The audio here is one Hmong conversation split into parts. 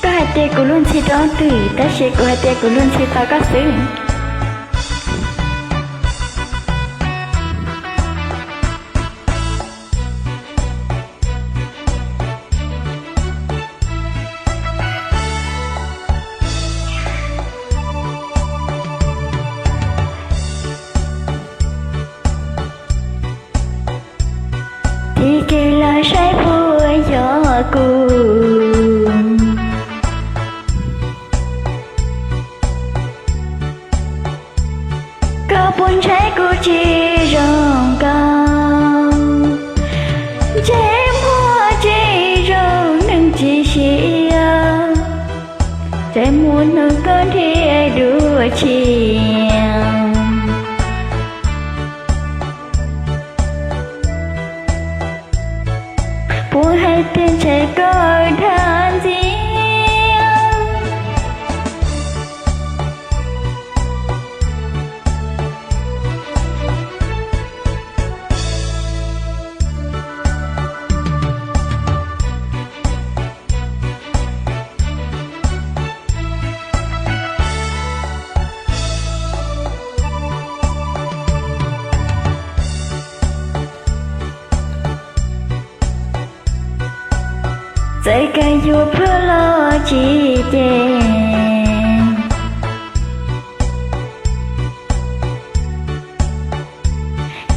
Koj hais tias kuv luag ntxhi rau twg, tab sis kuv hais tias kuv luag ntxhi tau koj xwb. Thim kev los saib puas yog kuv, koj puas ntshai kuv tsis zoo nkauj, ntsej muag tsis zoo neeg tsis siab, ntsej muag neeg koj nrhiav dua tshiab. Puas hais tias ntshe koj dhau ntxiv, txawm koj yuav plhuav los tsis cem,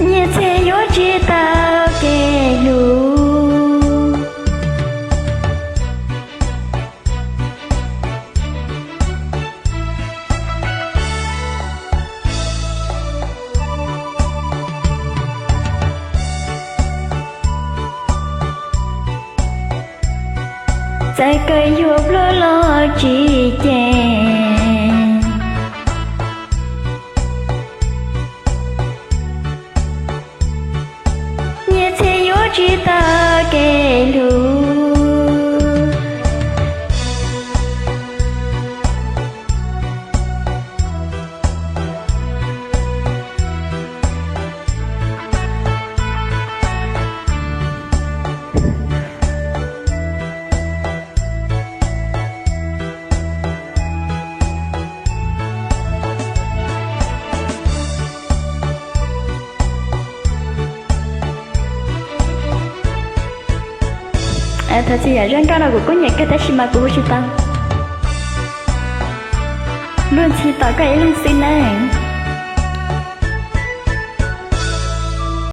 nyias txhia yuav tsis tau kev hlub. Txawm koj yuav plhuav los tsis cem, nyias txhia yuav tsis tau kev hlub. Thov txim yam zaj nkauj no kuv kuj nyiam kawg tab sis mas kuv hu tsis tau. Luag ntxhi tos koj ib leeg xwb nawb.